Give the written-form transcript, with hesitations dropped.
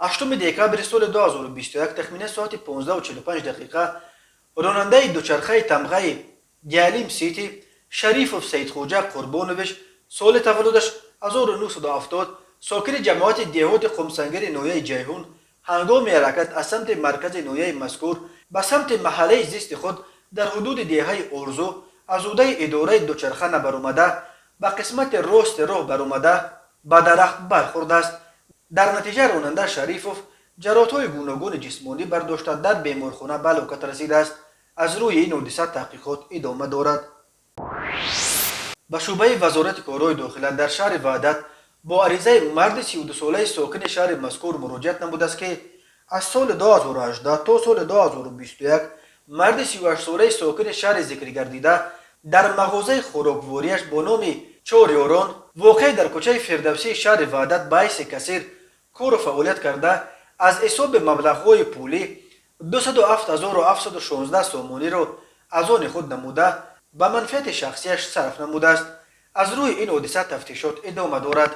8 декабри соли 2021, тахминан соати 15:45 дақиқа, ронандаи дучархаи тамғаи Гялим Сити Шарифов Саидхоҷа Қурбонович, соли таваллудаш 1970, сокини ҷамоати деҳоти Қумсангари ноҳияи Ҷайҳун, ҳангоми ҳаракат аз самти маркази ноҳияи мазкур ба самти маҳаллаи зисти худ дар ҳудуди деҳаи Орзу аз ҳудаи идораи дучарха набаромада, ба қисмати рости роҳ баромада, ба дарахт бархӯрдааст. Дар натиҷа ронанда Шарифов ҷароҳатҳои гуногуни ҷисмонӣ бардошта, дар беморхона ба ҳалокат расидааст. Аз рӯи ин ҳодиса таҳқиқот идома дорад. Ба шӯъбаи Вазорати корҳои дохила дар шаҳри Ваҳдат бо аризаи марди 32-солаи сокини шаҳри мазкур муроҷиат намудааст, ки аз соли 2018 то соли 2021 марди 38-солаи сокини шаҳри зикргардида дар мағозаи хӯроквориаш бо номи Чор Ёрон, воқеъ дар кӯчаи Фирдавсии шаҳри Ваҳдат, ба ҳайси кассир кору фаъолият карда, аз ҳисоби маблағҳои пулӣ 207 716 сомониро аз они худ намуда, ба манфиати шахсияш сарф намудааст. Аз рӯи ин ҳодиса тафтишот идома дорад.